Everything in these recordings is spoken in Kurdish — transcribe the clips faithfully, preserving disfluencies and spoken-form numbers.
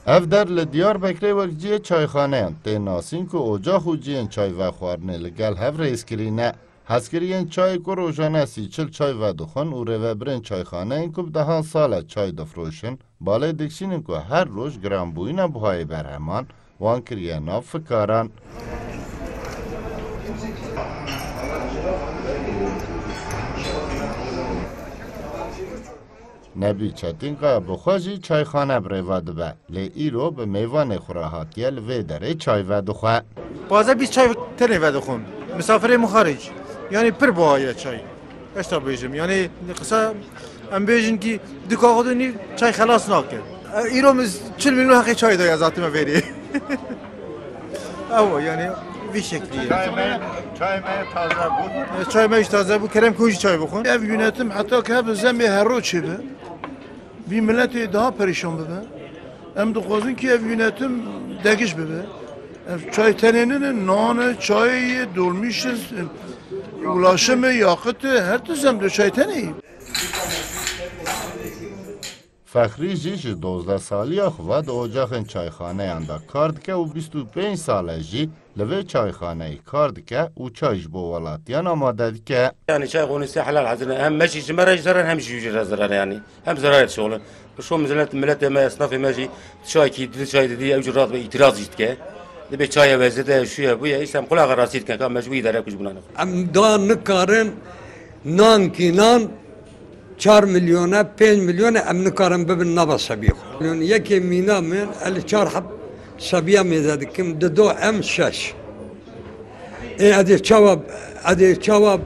Ev der li Diyarbekirê wek cihê çayxaneyan tê nasîn ku ocax û cihên çay vexwarinê li gel hev rêz kirî ne. Hezkiriyên çayê ku rojane sî çil çay vedixwin û rêvebirên çayxaneyên ku bi dehan sal e çay difroşin, balê dikişînin ku her roj giranbûyîna buhayê berheman wan kiriye nav fikaran. Nebî Çetînkaya bi xwe jî çayxane bi rê ve dibe, lê îro bi mêvanê xwe re hatiye li vê derê çay vedixwe. Taze bîst çay tenê vedixwim. Misafirê min xaric. Yanî pir buha ye çay. Hêşta bêjim. Yanî qisa em bêjin ki du kaxo de nîv çay xelas nake. E, îro min çil milyon heqê çay daye zatime verî. Ew yanî vî şeklî ye. Çay me, çay me taze bû. E, çay me jî taze bû. Kerem ku jî çay bixwin. Ev yönetim heta ki hebe zemê herro çêbe, vî miletê daha perîşan bibe. Em dixwazin ki ev yönetim degiş bibe. Ev çay tenê nine, nan e, çayê ye, dolmîş e, ulaşim e, yaqit e, her tişt em de çay tenê ye. Fexrî jî ji dozdeh saliya xwe ve di ocaxên çayxaneyan de kar dike û bîst û pênc sal e jî li vê çayxaneyê kar dike û çay ji bo welatiyan amade dike. Yanî çay qonî se helal hezir ne. Hem me jî ji me re jî zerar hem jî wî jî re zerar e yanî. Hem zerar e şoxlin. Şo mizinet miletê me, esnafê me jî çayekî didi çay didî ew jî rast be îtiraz jî dike. Dibê çaye ve zêde şûye bûye, îşte em qulaxa rastî dikin ka me ji wî îdare ku ji bûna ne. Em da nikarin nan kî nan çar milyone, pênc milyone em nikarin bibin nava sebiyê xwe. Milyon yekê mîna min, ez li çar heb sebiya mêze dikim, dido em şeş. Ê, ez ê çawa, ez ê çawa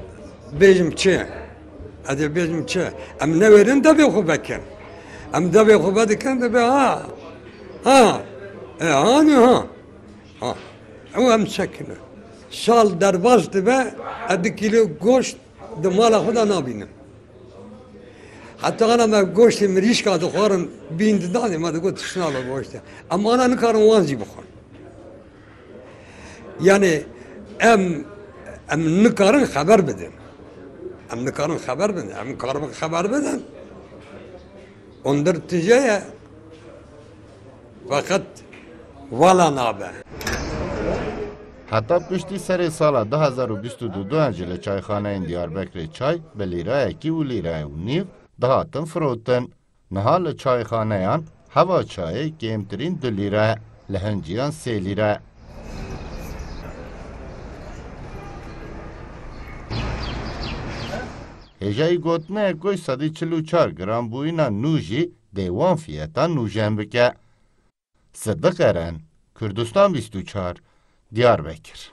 bêjim çi? Ez ê bêjim çi? Em newêrin devê xwe vekin. Em devê xwe vedikin, dibe ha. Ha. E, hani ha. Ha. Ew em çekine. Sal derbas dibe, ez du kîlo goşt di mala xwe de nabînim. Heta ana me goştê mirîşka dixwarin bîn didanê, me digot tiştine be goştê. Em ana nikarin wan jî bixwin. Yanî em, em nikarin xeber bidin. Em nikarin xeber bidin. Em karibin xeber bidin. Hundir tije ye. Feqet wela nabe. Heta piştî serê sala du hezar û bîst û du an jî li çayxaneyên Diyarbekirê çay bi lîrayekî û lîrayê û nîv dihatin firotin. Niha li çayxaneyan heva çayê kêmtirîn du lîre, li hinciyan sê lîre. Hêjayî gotinê ku sedî çil û çar giranbûyîna nû jî dê wan fiyetan nûjen bike. Sidiq Eren, Kurdistan bîst û çar, Diyarbekir.